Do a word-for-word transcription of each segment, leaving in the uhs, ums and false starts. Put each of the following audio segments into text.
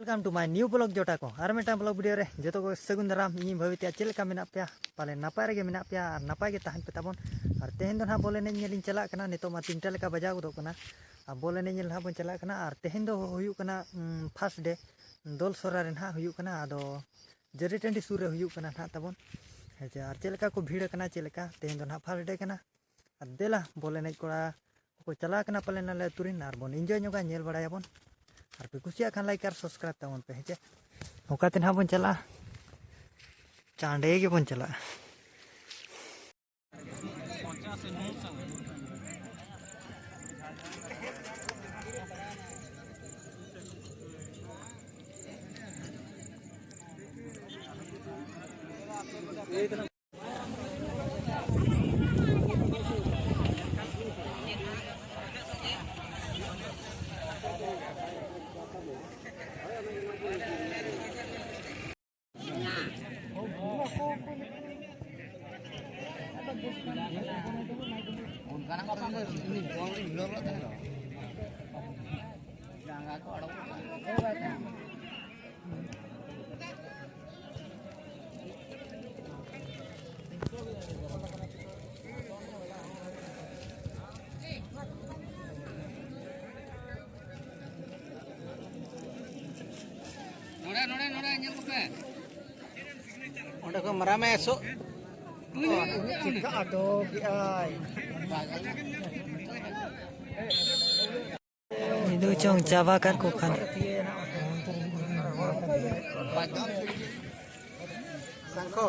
Welcome to my new vlog ᱡᱚᱴᱟ ᱠᱚ, ᱟᱨ ᱢᱤᱫᱴᱟᱝ vlog video ᱨᱮ ᱡᱚᱛᱚ ᱠᱚ ᱥᱟᱹᱜᱩᱱ ᱫᱟᱨᱟᱢ᱾ ᱤᱧᱤᱧ ᱵᱷᱟᱹᱵᱤ ᱛᱮᱭᱟ ᱪᱮᱫ ᱞᱮᱠᱟ ᱢᱮᱱᱟᱜ ᱯᱮᱭᱟ? ᱯᱟᱞᱮ ᱱᱟᱯᱟᱭ ᱨᱮᱜᱮ ᱢᱮᱱᱟᱜ ᱯᱮᱭᱟ ᱟᱨ ᱱᱟᱯᱟᱭ ᱜᱮ ᱛᱟᱦᱮᱱ ᱯᱮ ᱛᱟᱵᱚᱱ᱾ ᱟᱨ ᱛᱮᱦᱮᱧ ᱫᱚ ᱱᱟᱦᱟᱜ ᱵᱚᱞ ᱮᱱᱮᱡ ᱧᱮᱞ ᱤᱧ ᱪᱟᱞᱟᱜ ᱠᱟᱱᱟ᱾ ᱱᱤᱛᱚᱜ ᱢᱟ ᱛᱤᱱᱴᱟ ᱞᱮᱠᱟ ᱵᱟᱡᱟᱣ ᱜᱚᱫᱚᱜ ᱠᱟᱱᱟ᱾ ᱟᱨ ᱵᱚᱞ ᱮᱱᱮᱡ ᱧᱮᱞ ᱱᱟᱦᱟᱜ ᱵᱚᱱ ᱪᱟᱞᱟᱜ ᱠᱟᱱᱟ᱾ ᱟᱨ ᱛᱮᱦᱮᱧ ᱫᱚ ᱦᱩᱭᱩᱜ ᱠᱟᱱᱟ ᱩᱢ, first day᱾ ᱫᱚᱞ ᱥᱚᱨᱟ ᱨᱮ ᱱᱟᱦᱟᱜ ᱦᱩᱭᱩᱜ ᱠᱟᱱᱟ᱾ ᱟᱫᱚ ᱡᱟᱹᱨᱤ ᱴᱟᱺᱰᱤ ᱥᱩᱨ ᱨᱮ ᱦᱩᱭᱩᱜ ᱠᱟᱱᱟ ᱱᱟᱦᱟᱜ ᱛᱟᱵᱚᱱ, ᱦᱮᱸ ᱪᱮ? ᱟᱨ ᱪᱮᱫ ᱞᱮᱠᱟ ᱠᱚ ᱵᱷᱤᱲ ᱟᱠᱟᱱᱟ, ᱪᱮᱫ ᱞᱮᱠᱟ? ᱛᱮᱦᱮᱧ ᱫᱚ ᱱᱟᱦᱟᱜ first day ᱠᱟᱱᱟ᱾ ᱟᱨ ᱫᱮᱞᱟ, ᱵᱚᱞ ᱮᱱᱮᱡ ᱠᱚᱲᱟ ᱠᱚᱠᱚ ᱪᱟᱞᱟᱣ ᱠᱟᱱᱟ ᱯᱟᱞᱮᱱ ᱟᱞᱮ ᱟᱹᱛᱩ ᱨᱮᱱ, ᱟᱨ ᱵᱚᱱ enjoy ᱧᱚᱜᱟ, ᱧᱮᱞ ᱵᱟᱲᱟᱭᱟᱵᱚᱱ᱾ ᱟᱨ ᱯᱮ ᱠᱩᱥᱤᱭᱟᱜ ᱠᱷᱟᱱ like ᱟᱨ subscribe ᱛᱟᱵᱚᱱ ᱯᱮ, ᱦᱮᱸ ᱪᱮ? ᱚᱠᱟᱛᱮ ᱱᱟᱦᱟᱜ ᱵᱚᱱ ᱪᱟᱞᱟᱜᱼᱟ? ᱪᱟᱸᱰᱮ ᱜᱮᱵᱚᱱ ᱪᱟᱞᱟᱜᱼᱟ᱾ ᱱᱚᱰᱮ, ᱱᱚᱰᱮ, ᱱᱚᱰᱮ ᱧᱮᱞ ᱠᱚᱯᱮ᱾ ᱚᱸᱰᱮ ᱠᱷᱚᱱ ᱢᱟᱨᱟᱝ ᱢᱮ ᱮᱥᱚᱜ᱾ ᱩᱱᱤ ᱪᱤᱠᱟ ᱟᱫᱚ ᱠᱮᱜᱼᱟᱭ᱾ ᱤᱫᱩ ᱪᱚᱝ ᱪᱟᱵᱟ ᱠᱟᱜ ᱠᱚ ᱠᱷᱟᱱ᱾ ᱥᱟᱝᱠᱷᱚ᱾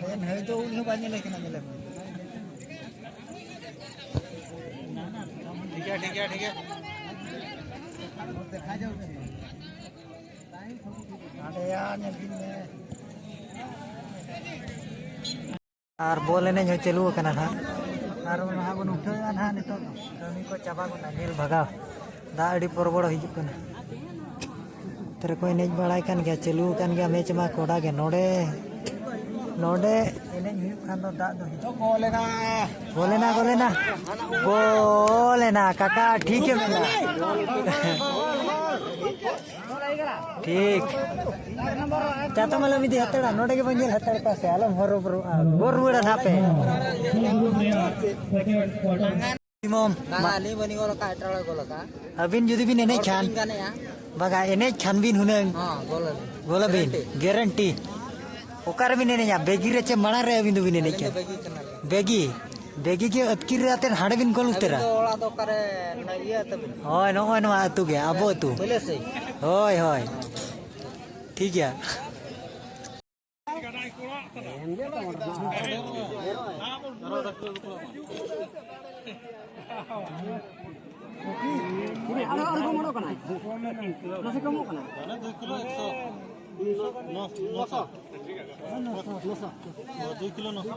ᱦᱮᱸ, ᱱᱟᱹᱭ ᱫᱚ ᱩᱱᱤ ᱦᱚᱸ ᱵᱟᱭ ᱧᱮᱞᱮ ᱠᱟᱱᱟ, ᱧᱮᱞᱮ ᱢᱮ᱾ ᱴᱷᱤᱠ ᱜᱮᱭᱟ, ᱴᱷᱤᱠ ᱜᱮᱭᱟ, ᱴᱷᱤᱠ ᱜᱮᱭᱟ᱾ ᱫᱮᱠᱷᱟ ᱡᱟᱣ ᱪᱮᱫ? ᱟᱨ ᱵᱚᱞ ᱮᱱᱮᱡ ᱦᱚᱸ ᱪᱟᱹᱞᱩ ᱟᱠᱟᱱᱟ ᱱᱟᱦᱟᱜ᱾ ᱟᱨ ᱚᱱᱟ ᱦᱟᱸᱜ ᱵᱚᱱ ᱩᱴᱷᱟᱹᱣᱮᱫᱼᱟ ᱱᱟᱦᱟᱜ ᱱᱤᱛᱚᱜ ᱫᱚ᱾ ᱠᱟᱹᱢᱤ ᱠᱚ ᱪᱟᱵᱟ ᱜᱚᱫ ᱮᱱᱟ, ᱧᱮᱞ ᱵᱷᱟᱜᱟᱣ᱾ ᱫᱟᱜ ᱟᱹᱰᱤ ᱯᱚᱨᱵᱚᱲ ᱦᱤᱡᱩᱜ ᱠᱟᱱᱟ᱾ ᱛᱮᱨᱮ ᱠᱚ ᱮᱱᱮᱡ ᱵᱟᱲᱟᱭ ᱠᱟᱱ ᱜᱮᱭᱟ, ᱪᱟᱹᱞᱩ ᱟᱠᱟᱱ ᱜᱮᱭᱟ ᱢᱮᱪ ᱢᱟ ᱠᱚᱰᱟ ᱜᱮ᱾ ᱱᱚᱰᱮ, ᱱᱚᱰᱮ ᱮᱱᱮᱡ ᱦᱩᱭᱩᱜ ᱠᱷᱟᱱ ᱫᱚ ᱫᱟᱜ ᱫᱚ ᱦᱤᱡᱩᱜ᱾ ᱜᱚᱞᱮᱱᱟ, ᱜᱚᱞᱮᱱᱟ, ᱜᱚᱞᱮᱱᱟ᱾ ᱜᱚᱞᱮᱱᱟ, ᱠᱟᱠᱟ, ᱴᱷᱤᱠ ᱜᱮ ᱢᱮᱱᱟᱜᱼᱟ᱾ ᱴᱷᱤᱠ᱾ ᱪᱟᱛᱚᱢ ᱟᱞᱚᱢ ᱤᱫᱤ ᱦᱟᱛᱟᱲᱟ, ᱱᱚᱰᱮ ᱜᱮᱵᱚᱱ ᱧᱮᱞ ᱦᱟᱛᱟᱲ ᱠᱚᱣᱟ ᱥᱮ, ᱟᱞᱚᱢ ᱦᱚᱨᱚ ᱵᱚᱨᱚᱜᱼᱟ, ᱵᱚᱨ ᱨᱩᱣᱟᱹᱲᱟ ᱱᱟᱦᱟᱜ ᱯᱮ᱾ ᱵᱟᱝᱟ, ᱟᱹᱞᱤᱧ ᱵᱟᱹᱞᱤᱧ ᱚᱞ ᱟᱠᱟᱫᱼᱟ, ᱮᱴᱟᱜ ᱦᱚᱲᱮ ᱜᱚᱞ ᱟᱠᱟᱫᱼᱟ᱾ ᱟᱹᱵᱤᱱ ᱡᱩᱫᱤ ᱵᱤᱱ ᱮᱱᱮᱡ ᱦᱚᱲ ᱠᱷᱟᱱ, ᱵᱟᱹᱞᱤᱧ ᱜᱟᱱᱮᱜᱼᱟ᱾ ᱵᱟᱝᱟ, ᱮᱱᱮᱡ ᱠᱷᱟᱱ ᱵᱤᱱ ᱦᱩᱱᱟᱹᱝ᱾ ᱦᱚᱸ, ᱜᱚᱞ ᱟᱹᱞᱤᱧ᱾ ᱜᱚᱞ ᱟᱹᱵᱤᱱ, ᱜᱮᱨᱮᱱᱴᱤ᱾ ᱚᱠᱟ ᱨᱮᱵᱤᱱ ᱮᱱᱮᱡᱟ? ᱵᱮᱜᱤ ᱨᱮ ᱪᱮ ᱢᱟᱲᱟᱝ ᱨᱮ ᱟᱹᱵᱤᱱ ᱫᱚᱵᱤᱱ ᱮᱱᱮᱡ ᱟᱹᱞᱤᱧ ᱫᱚ ᱠᱟᱱᱟ? ᱵᱮᱜᱤ ᱪᱟᱱᱟᱞ᱾ ᱵᱮᱜᱤ᱾ ᱵᱮᱜᱤ ᱜᱮ ᱟᱹᱛᱠᱤᱨ ᱨᱮ ᱟᱛᱮᱱ ᱦᱟᱸᱰᱮ ᱵᱤᱱ ᱜᱚᱞ ᱟᱹᱵᱤᱱ ᱩᱛᱟᱹᱨᱟ᱾ ᱫᱚ ᱚᱲᱟᱜ ᱫᱚ ᱚᱠᱟᱨᱮ? ᱚᱱᱟ ᱤᱭᱟᱹ ᱟᱹᱛᱩ ᱵᱤᱱ? ᱦᱳᱭ, ᱱᱚᱜᱼᱚᱭ ᱱᱚᱣᱟ ᱟᱹᱛᱩ ᱜᱮ, ᱟᱵᱚ ᱟᱹᱛᱩ᱾ ᱵᱟᱹᱞᱟᱹᱥᱟᱹᱭ? ᱦᱳᱭ, ᱦᱳᱭ᱾ ᱴᱷᱤᱠ ᱜᱮᱭᱟ᱾ ᱟᱨᱚ, ᱟᱨᱚ ᱠᱚᱢᱚᱜ ᱠᱟᱱᱟ᱾ ᱱᱟᱥᱮ ᱠᱚᱢᱚᱜ ᱠᱟᱱᱟ᱾ ᱫᱩᱭ ᱠᱤᱞᱳ ᱮᱠᱥᱚ᱾ ᱱᱚᱥᱚ᱾ ᱫᱩᱭ ᱠᱤᱞᱳ ᱱᱚᱥᱚ᱾